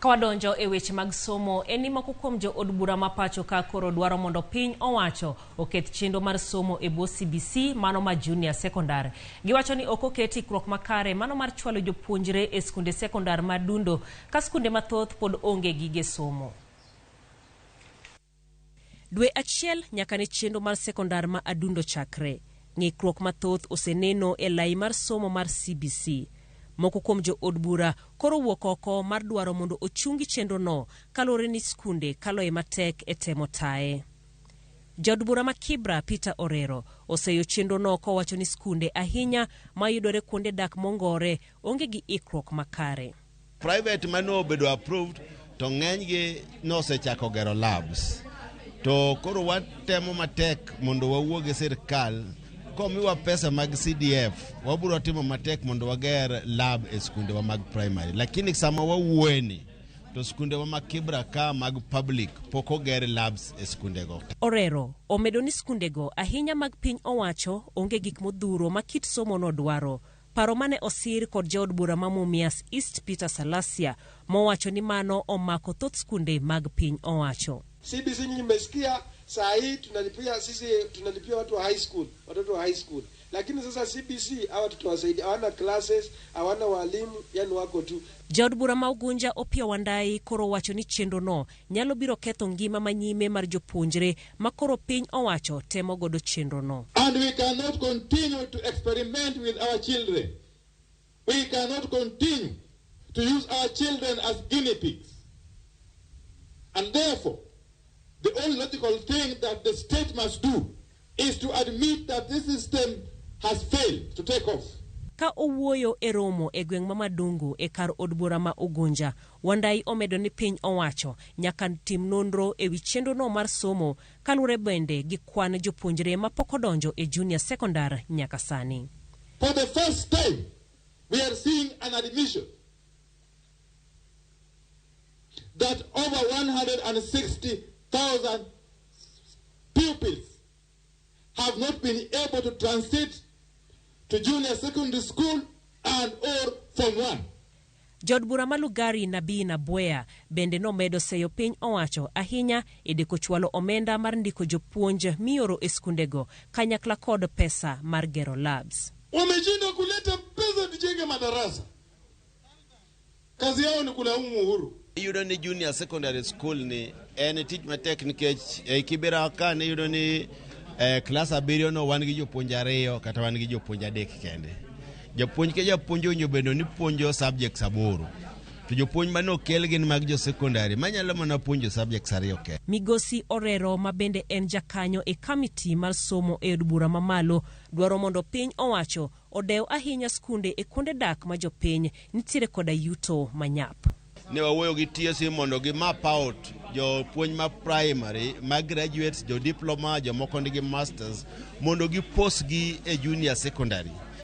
Ka wadonjo e weche mag somo, en ni moko kuom jo od bura ma pacho ka koro dwaro mondo piny owacho oketh chenro mar somo e bwo CBC mano ma junior secondary. Giwacho ni ok oket ikruok makare mano mar chwalo jopuonjre e skunde sekondar ma dundo ka skunde mathoth pod onge gige somo. Dwe achiel nyaka ne chenro mar sekondar ma Adundo chakre, ng'ikruok mathoth oseneno e lai mar somo mar CBC. Moko kuom jo od bura koro wuok oko mar dwaro mondo ochungi chenrono kaluwore ni skunde kaloe matek e temo taye. Jaod bura ma Kibra Peter Orero oseyo chenrono kowacho ni skunde ahinya mayudore kuonde dak mongore onge gi ikruok makare. Private mane obedo approved to ng'enygi nosechako gero labs. To koro watemo matek mondo wawuo gi sirkal komiwa pesa mag CDF, wabiro timo matek mondo wager lab e skundewa mag primary. Lakini sama wawuoyeni to skundewa ma Kibra ka mag public pok oger labs e skundego. Orero omedo ni skundego ahinya mag piny owacho onge gik modhuro ma kit somo no dwaro. Paro mane osir kod jaod bura ma Mumias East Peter Salasia mowacho ni mano omako thoth skunde mag piny owacho. CBC nyinyi mmesikia, saa hii tunalipia sisi, tunalipia watu wa high school, watoto wa high school, lakini sasa CBC hawa tutawasaidia, hawana classes, hawana walimu, yani wako tu. Jaod bura ma Ugunja Opiyo Wandayi koro wacho ni chenro no nyalo biro ketho ngima manyime mar jopuonjre ma koro piny owacho temo godo chenro no. And we cannot continue to experiment with our children. We cannot continue to use our children as guinea pigs. And therefore, the only logical thing that the state must do is to admit that this system has failed to take off. Ka owuoyo e romo e gweng' ma Madungu e kar od bura ma Ugunja, Wandayi omedo ni piny owacho nyaka tim nonro e wi chenro no mar somo kaluwore bende gi kwan jopuonjre ma pok odonjo e junior secondary nyaka sani. For the first time, we are seeing an admission that over 160,000 pupils have not been able to transit to junior secondary school and or Form 1. Jaod bura ma Lugari Nabii Nabwea bende nomedo seyo piny owacho ahinya e deko chwalo omenda mar ndiko jopuonj mioro e skundego kanyakla kod pesa mar gero labs. Wameshindwa kuleta pesa tujenge madarasa. Kazi yao ni kulaumu Uhuru. Iyudo ni junior secondary school ni en tich matek nikech e Kibera ka ne iyudo ni klas abiriyo no wan gi jopuonj ariyo kata wan gi jopuonj adek kende. Japuonj ka japuonj owinjo bedo ni puonjo subjects aboro. To jopuonj mane okel gin mag jo secondary manyalo mana puonjo subjects ariyo kende. Migosi Orero ma bende en jakanyo e kamiti mar somo e od bura mamalo dwaro mondo piny owacho odew ahinya skunde e kuonde dak ma jopiny nitiere koda yuto manyap. Ne wawuoyo gi TSC mondo gi map out jopuonj ma primary, ma graduates, jo diploma, jomoko nigi masters mondo gi post gi e junior secondary.